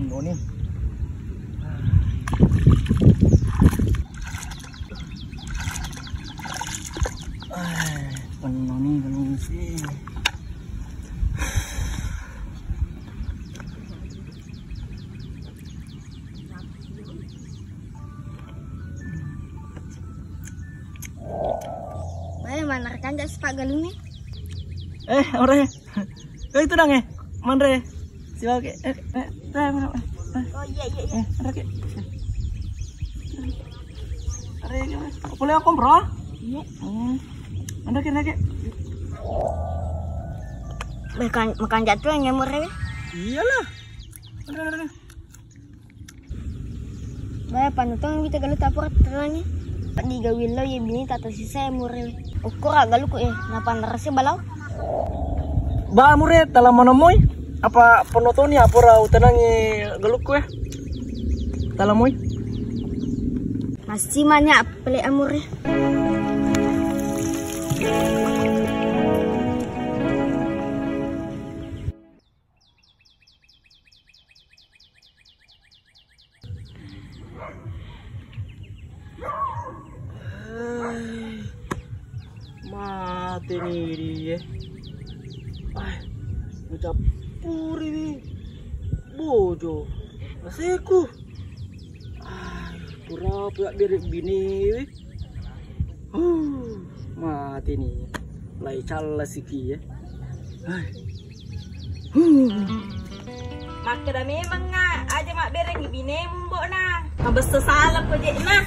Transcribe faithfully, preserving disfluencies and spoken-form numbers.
Noni. Ah, penno ni, penno si. Bae, mana rekanja sepak galungnge? Eh, ore. Eh, itu dang, eh. Manre. Siwa ke. Eh, eh, eh, mana, eh, eh. Oh, iya, iya, iya. Eh, ada ke. Ada ke, Mas. Boleh aku, Bro? Iya. Hmm. Ada ke, ada ke. Makan, makan jatuh yang nyamur ya? Iyalah. Ada, ada, ada. Bae, panutong kita galu tapur terangi. Padi gawillo ye bini tata sisa ya mure. Ukur galuku eh, napa nerasi balau? Ba mure, tala manemoi. Apa penutoni apa ora utenangi galuku eh? Tala moi. Masih banyak pele amure. Mateni dia. Ai, ucappuri wi. Bojo. Aseku. Ai, pura pura bere bini wi. Huh, mateni. Lai calla siki ya. Ai. Huh. Makkeda memang nga aja mabberengi binemu mbokna. Mabessa salah ko jekna.